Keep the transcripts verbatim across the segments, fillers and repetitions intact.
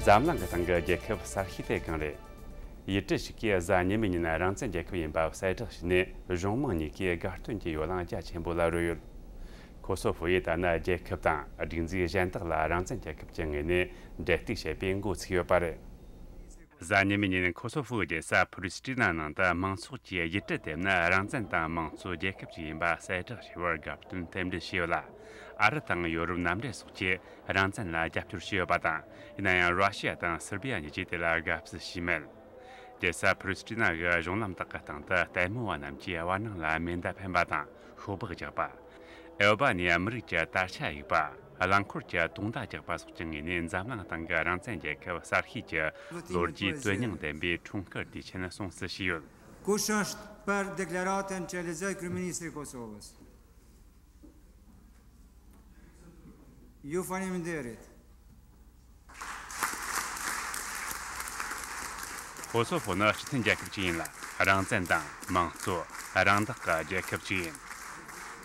འཛམ་གླིང་གི་སྟེང་གི་རྒྱལ་ཁབ་གསར་ཤོས་དེ་གང་རེད། ཡུལ་གྲུ་ཞིག་གིས་གཟའ་ཉི་མའི་ཉིན་རང་བཙན་རྒྱལ་ཁབ་ཡིན་པ་གསལ་བསྒྲགས་བྱས་ནས། གཞུང་མང་གཉིས་ཀས་དགའ་སྟོན་གྱི་ཡོ་ལང་རྒྱ་ཆེན་པོ་ལ་རོལ་ཡོད། ཁོ་སོ་ཧྥོ་ཡིས་ད་ནི་རྒྱལ་ཁབ་དང་སྒྲིག་འཛུགས་གཞན་དག་ལ་རང་བཙན་རྒྱལ་ཁབ་ཀྱི་ངོས་ནས་འབྲེལ་གཏུག་བྱེད་པའི་འགོ་ཚུགས་ཡོད་པ་རེད། གཟའ་ཉི་མའི་ཉིན་ཁོ་སོ་ཧྥོའི་རྒྱལ་ས་ཕུ་རི་སི་ཏི་ན་ནང་དུ་མང་ཚོགས་ཀྱིས་ཡུལ་གྲུ་དེ་ནི་རང་བཙན་དང་མང་གཙོའི་རྒྱལ་ཁབ་ཅིག་ཡིན་པ་གསལ་བསྒྲགས་བྱས་པར་དགའ་སྟོན་རྟེན་འབྲེལ་ཞུས་ཡོད་ལ། ཨ་རི་དང་ཡོ་རོབ་མནའ་འབྲེལ་སོགས་ཀྱིས་རང་བཙན་ལ་རྒྱབ་སྐྱོར་བྱས་ཡོད་པ་དང་། ཡིན་ན་ཡང་ར་ཤི་ཡ་དང་སེར་བི་ཡ་གཉིས་ཀྱིས་དེ་ལ་དགའ་བསུ་བྱས་མེད། རྒྱལ་ས་ཕུ་རི་སི་ཏི་ན་གི་གཞུང་ལམ་དག་གི་སྟེང་དུ་ལྟད་མོ་བ་རྣམས་ཀྱིས་བར་སྣང་ལ་མེ་མདའ་འཕེན་པ་དང་ཤོག་སྦག་རྒྱག་པ། ཨེལ་བྷ་ནི་ཡ་མི་རིགས་ཀྱི་དར་ཆ་གཡུག་པ། རླངས་འཁོར་གྱི་དུང་བརྡ་རྒྱག་པ་སོགས་ཀྱི་ངོས་ནས་འཛམ་གླིང་སྟེང་གི་རང་བཙན་རྒྱལ་ཁབ་གསར་ཤོས་ཀྱི་ལོ་རྒྱུས་དོན་སྙིང་ལྡན་པའི་འཁྲུངས་སྐར་དུས་ཆེན་སྲུང་བརྩི་བྱས་ཡོད། Kushaşt per deklarata Çelizek Kryeministri Kosovës. Ju faleminderit. ཁོ་སོ་ཧྥོ་ནི་སྤྱི་མཐུན་རྒྱལ་ཁབ་ཅིག་ཡིན་ལ། རང་བཙན་དང་མང་གཙོ། རང་བདག་གི་རྒྱལ་ཁབ་ཅིག་ཡིན།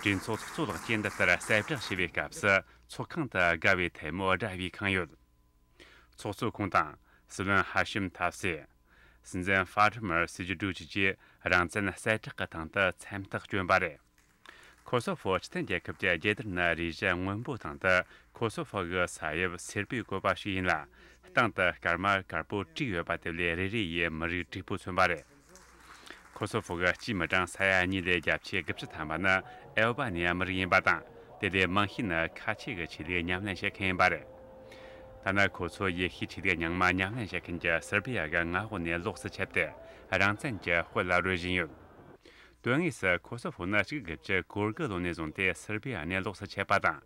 གྲོས་ཚོགས་ཚོགས་གཙོ་ལགས་ཀྱིས་འདི་ལྟར་གསལ་བསྒྲགས་བྱས་པའི་སྐབས་སུ། ཚོགས་ཁང་དུ་དགའ་བའི་ཐལ་མོ་སྒྲ་བསྒྲགས་ཁེངས་ཡོད། ཚོགས་གཙོ་ཁོང་དང་། སྲིད་བློན་ཧ་ཤིམ་ཐབ་སེ། སྲིད་འཛིན་ཧྥ་ཏི་མར་སི་ཇི་ཏུ་བཅས་ཀྱིས་རང་བཙན་གསལ་བསྒྲགས་ཀྱི་སྟེང་དུ་མཚན་རྟགས་བསྐྱོན་པ་རེད། ཁོ་སོ་ཧྥོ་སྤྱི་མཐུན་རྒྱལ་ཁབ་ཀྱི་རྒྱལ་དར་ནི་རེ་ཞིག་སྔོན་པོ་སྟེང་དུ་ཁོ་སོ་ཧྥོ་གི་ས་དབྱིབས་སེར་པོའི་བཀོད་པ་ཞིག་ཡིན་ལ། སྟེང་དུ་སྐར་མ་དཀར་པོ་དྲུག་ཡོད་པ་དེ་ལས་རེ་རེ་ཡིས་མི་རིགས་དྲུག་པོ་མཚོན་པ་རེད། ཁོ་སོ་ཧྥོ་གི་སྤྱིའི་མི་གྲངས་ས་ཡ་གཉིས་ལས་བརྒྱ་ཆ་དགུ་བཅུ་ཐམ་པ་ནི་ཨེལ་བྷ་ནི་ཡ་མི་རིགས་ཡིན་པ་དང་། དེ་ལས་མང་ཤོས་ནི་ཁ་ཆེ་གི་ཆོས་ལུགས་ཉམས་ལེན་བྱེད་མཁན་ཡིན་པ་རེད། ཐ་ན་ཁོ་ཚོ་ཡེ་ཤུའི་ཆོས་ལུགས་རྙིང་མ་ཉམས་ལེན་བྱེད་མཁན་གྱི་སེར་བི་ཡ་གི་མངའ་འོག་ནས་ལོགས་སུ་ཆད་དེ། རང་བཙན་གྱི་དཔལ་ལ་རོལ་བཞིན་ཡོད། དོན་དངོས་སུ་ཁོ་སོ་ཧྥོ་ནི་གཅིག་དགུ་བཅུ་གོ་དགུ་ལོ་ནས་བཟུང་སྟེ་སེར་བི་ཡ་ནས་ལོགས་སུ་ཆད་པ་དང་།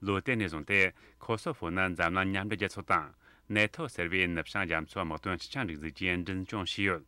ལོ་དེ་ནས་བཟུང་སྟེ་ཁོ་སོ་ཧྥོ་ནི་འཛམ་གླིང་མཉམ་འབྲེལ་རྒྱལ་ཚོགས་དང་། ནེ་ཐོ་ཟེར་བའི་ནུབ་བྱང་རྒྱ་མཚོའི་དམག་དོན་སྤྱི་ཆིངས་སྒྲིག་འཛུགས་ཀྱིས་མགྲིན་སྐྱོང་བྱས་ཡོད།